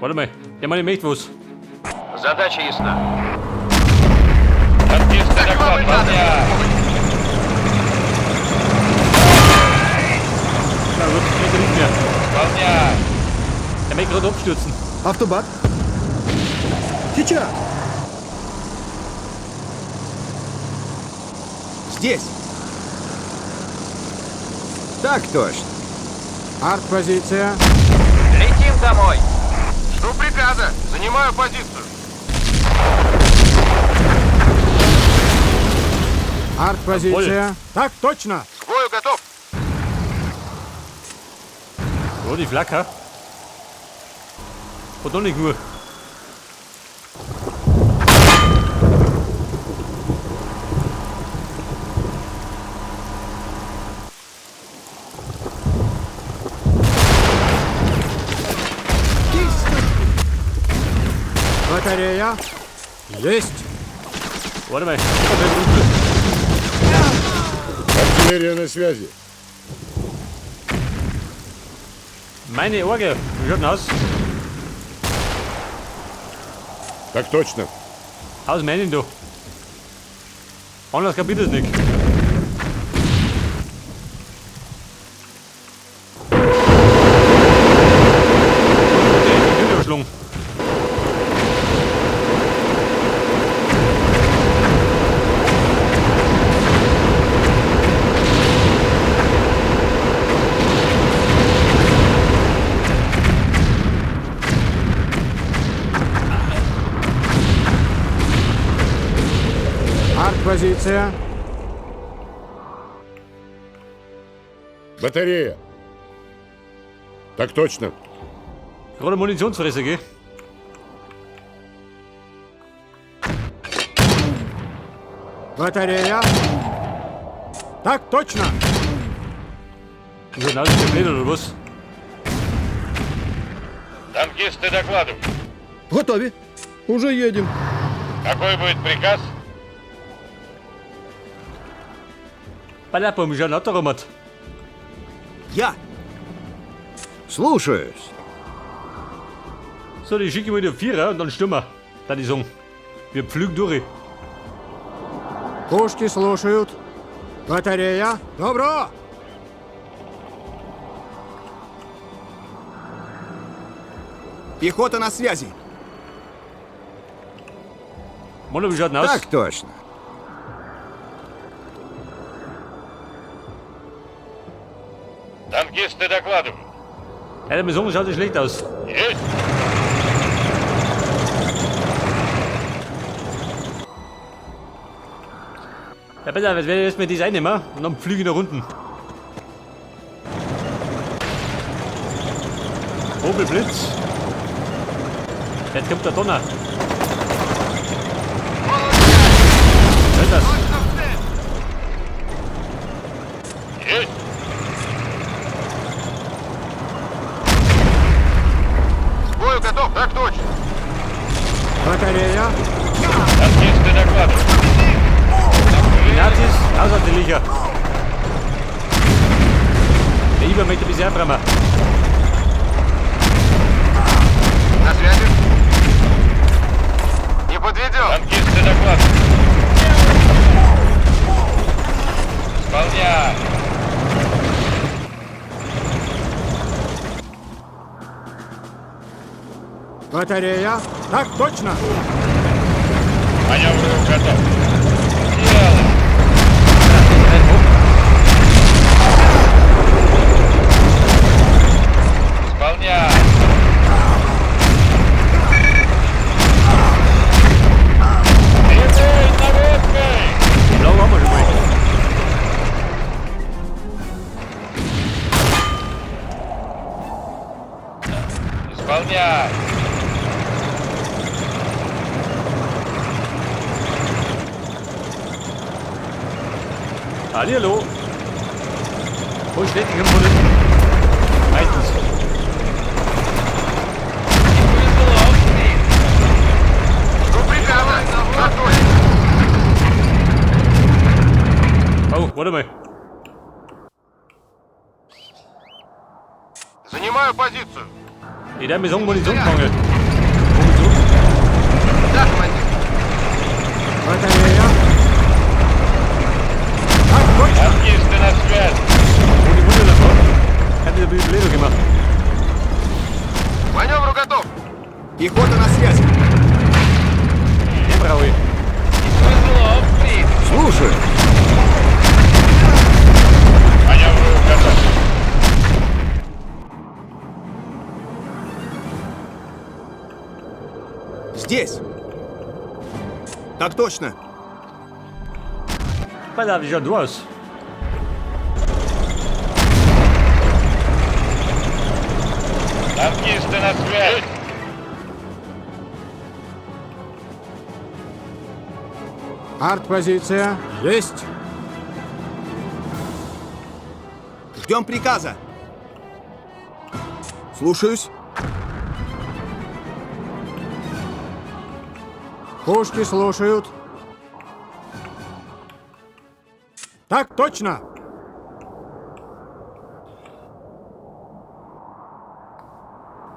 Warte mal, der Mann möchte was. Задача ясна. Танкисты, Так доклад. вам и надо. Выполняй. Na gut, ich nicht mehr. Выполняй. Der möchte gerade abstürzen. Автобат. Сейчас. Здесь. Так точно. Артпозиция. Летим домой. Жду приказа. Занимаю позицию. Артпозиция. Так точно. К бою готов. Oh, die Flacker. Hat noch nicht nur. Батарея. Есть. Warte mal, ich hab gleich Артиллерия на связи. Meine Orgel. Wie schaut denn aus? Так точно. Aus meinen du. Anders kapiert das nicht. Die. Артпозиция. Батарея. Так точно. Gerade Munitionsfresse, gell? Батарея. Так точно. Wie schaut denn aus? Ist der blöd oder was? Танкисты, докладывают. Готові. Уже едем. Какой будет приказ? Ballerbaum, wie schaut denn aus, Romat? Я. Слушаюсь. So, die schicke ich mal den Vierer und dann stürmen wir. Dann die sagen. Wir pflügen durch. Пушки слушают. Батарея. Добро. Пехота на связи. Manu, wie schaut denn aus? Так точно. Танкисты, докладывают. Ja, der sagen, schaut nicht schlecht aus. Есть. Ja, besser, jetzt werde ich erstmal das einnehmen und dann pflüge ich nach unten. Hobelblitz. Jetzt kommt der Donner. Was ist das? Точно в цель. Есть. К бою готов. Так точно. Батарея. Танкисты, докладывают. Die Nazis, raus aus den Licher. Der Iber möchte bisher aufräumen. На связи. Не подведем. Танкисты, докладывают. Исполняй. Батарея. Так точно. Маневру готов. Дело. Исполняй. Прямой наводкой. Die blaue haben wir schon mal. Исполняй. Hallihallo. Oh, schlecht, die kommen von hinten. Meistens. Не повезло. Жду приказа. Так точно. Oh, warte mal. Занимаю позицию. Ich werde mir sagen, Munitionsmangel. Munition. Да, командир. Батарея. Так точно. Танкисты на связи. Wo die Wunder davon? Hätte ich ein bisschen blöder gemacht. К Маневру готов. Пехота на связи. Den brauche ich. Слушаю. Маневру готов. Здесь. Так точно. Pass auf, wie schaut du aus? Танкисты на связи. Артпозиция. Есть. Ждем приказа. Слушаюсь. Пушки слушают. Так точно.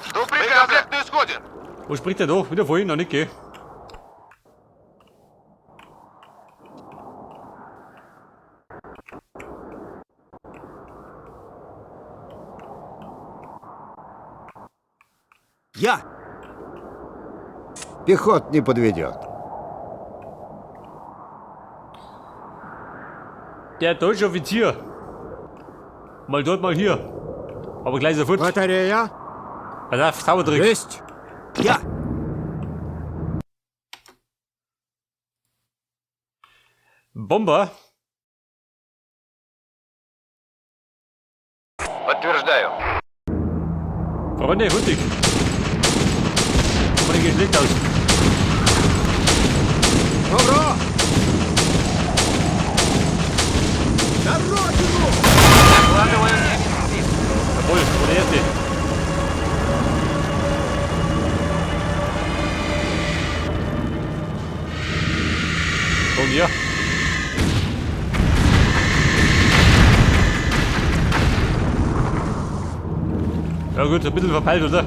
Жду приказа. Боекомплект на исходе. Wo spricht der da? Wieder vorhin noch nicht, gell? Я. Пехот не подведет. Der deutsche Offizier. Mal dort, mal hier. Aber gleich sofort. Батарея. Pass auf, Zaubertrick. Есть. Я. Bomber. Подтверждаю. Freunde, hurtig. Aber der geht schlecht aus. Добро. На родину! Докладываю немец. Jawohl, wo der erste. Und ja. Ja gut, ein bisschen verpeilt, oder?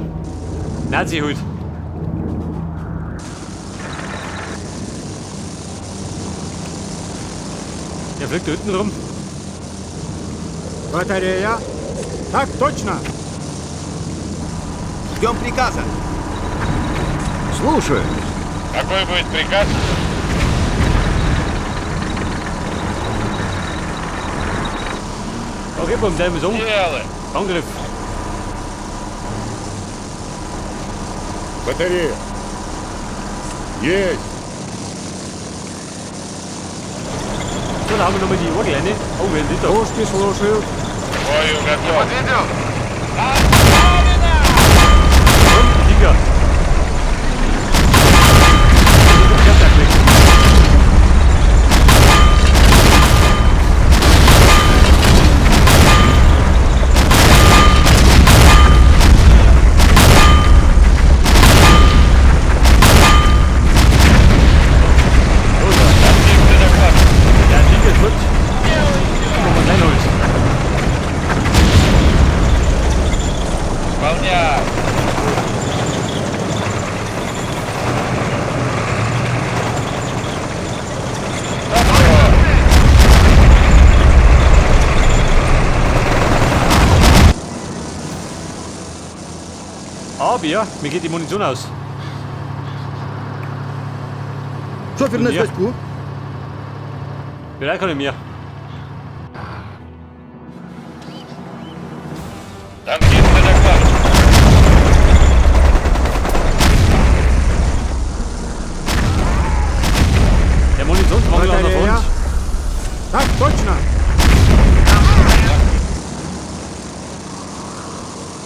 Nazi halt. Der fliegt da hinten rum. Батарея. Так точно. Ждем приказа. Слушаю. Какой будет приказ? Okay, beim selben Song. Делаем. Angriff. Батарея. Есть. So, da haben wir nochmal die Orgel rein. Oh, wer ist da? Пушки слушают. К бою готов. Подведем. Und Tiger. Танкисты докладывают. Der Tiger ist gut. Machen wir Kleinholz. Исполняй. Добро. Aber mir geht die Munition aus. Шофер на Я. зв'язку. Ja, kann ich mehr. Танкисты докладывают. Der Munitionsmangel an der Батарея. Front. Так точно.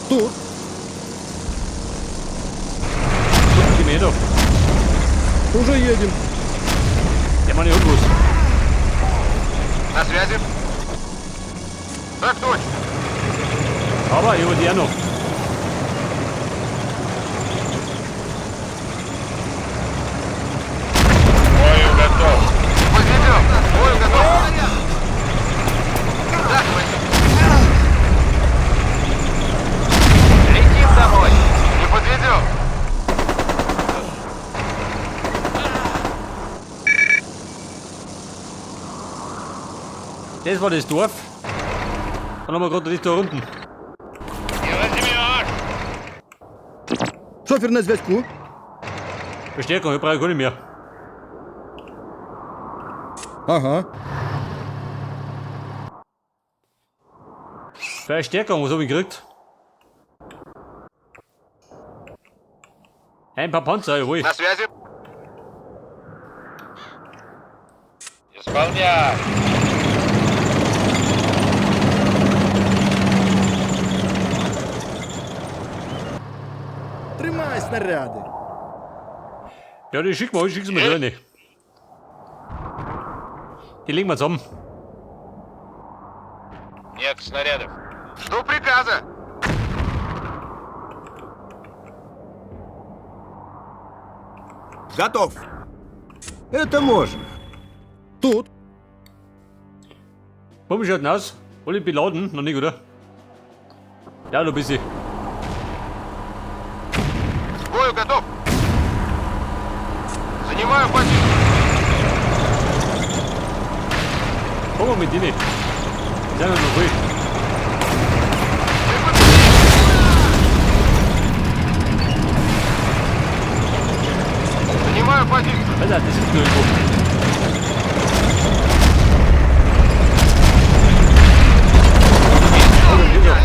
Тут. Gucken Sie mir her doch. Уже едем. Der Mann ist unbewusst. На связи. Так точно. Aber ich hol die auch noch. К бою готов. Подведем. К бою готов. Да, командир. Летим домой. Не Das war das Dorf. Dann haben wir gerade das da unten. Не возьми аж. Шофер на зв'язку. Verstärkung, ich brauche gar nicht mehr. Ага. Verstärkung, was habe ich gekriegt? Ein paar Panzer, jawohl. На связи. Исполняй. Тримай снаряди. Ja, die schicken wir, ich schick's mir da rein. Die legen wir zusammen. Нет снарядов. Жду приказа. Готов. Это можно. Тут. Warum schaut denn aus? Alle beladen? Noch nicht, oder? Ja, noch ein bisschen. К бою готов. Занимаю позицию. Kommen wir mit denen. Die sind ja noch ruhig. Мы победили. Занимаю позицию. Alter, das ist nur irgendwo. Oh, da geht doch.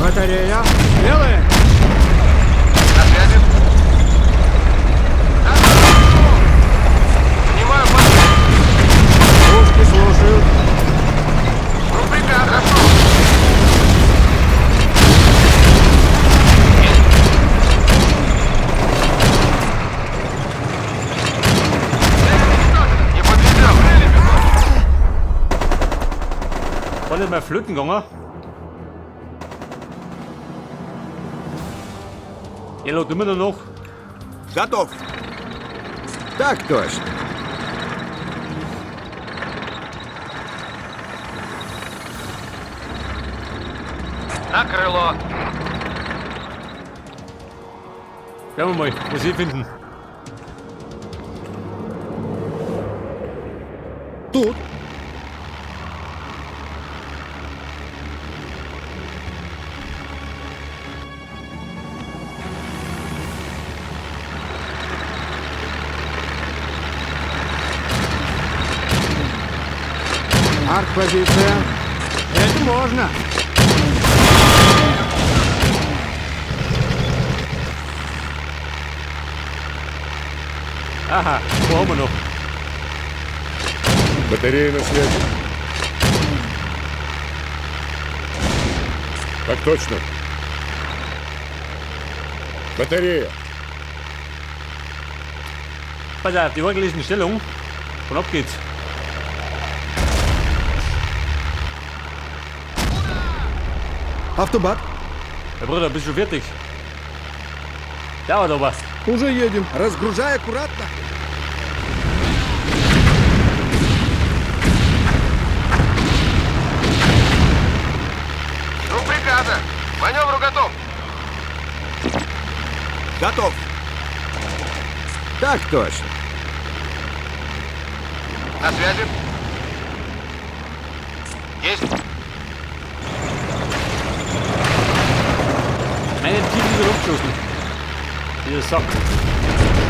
Батарея. Белая. На связи. Да, Занимаю позицию. Пушки слушают. Жду приказа. Хорошо. Не подведем. War nicht mal flöten gegangen? Er lädt immer noch. Готов. Так точно. На крыло. Schauen wir mal, was wir finden. Тут. Арт-позиция. Это можно. Aha, wo haben wir noch? Батарея на связи. Так точно. Батарея. Pass auf, die Orgel ist in Stellung. Und ab geht's. Автобат. Herr Bruder, bist du schon fertig? Dauert aber. Уже едем. Разгружай аккуратно. Жду приказа. Маневру готов. Готов. Так точно. На связи. Есть. Meinen Tief ist er abgeschossen. Dieser Sack.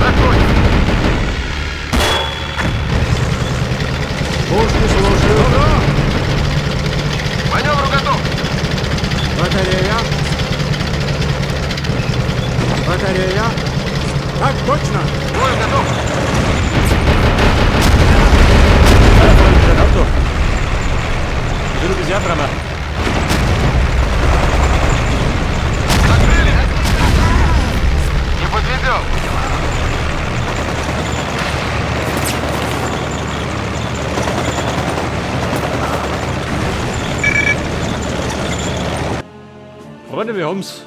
Так точно. Пушки слушают. Маневру готов. Батарея. Батарея. Так точно. К бою готов. Ja, da vorne ist ein Auto. Ich will ein bisschen abräumen. Закрыли. Не подведем. Freunde, wir haben's.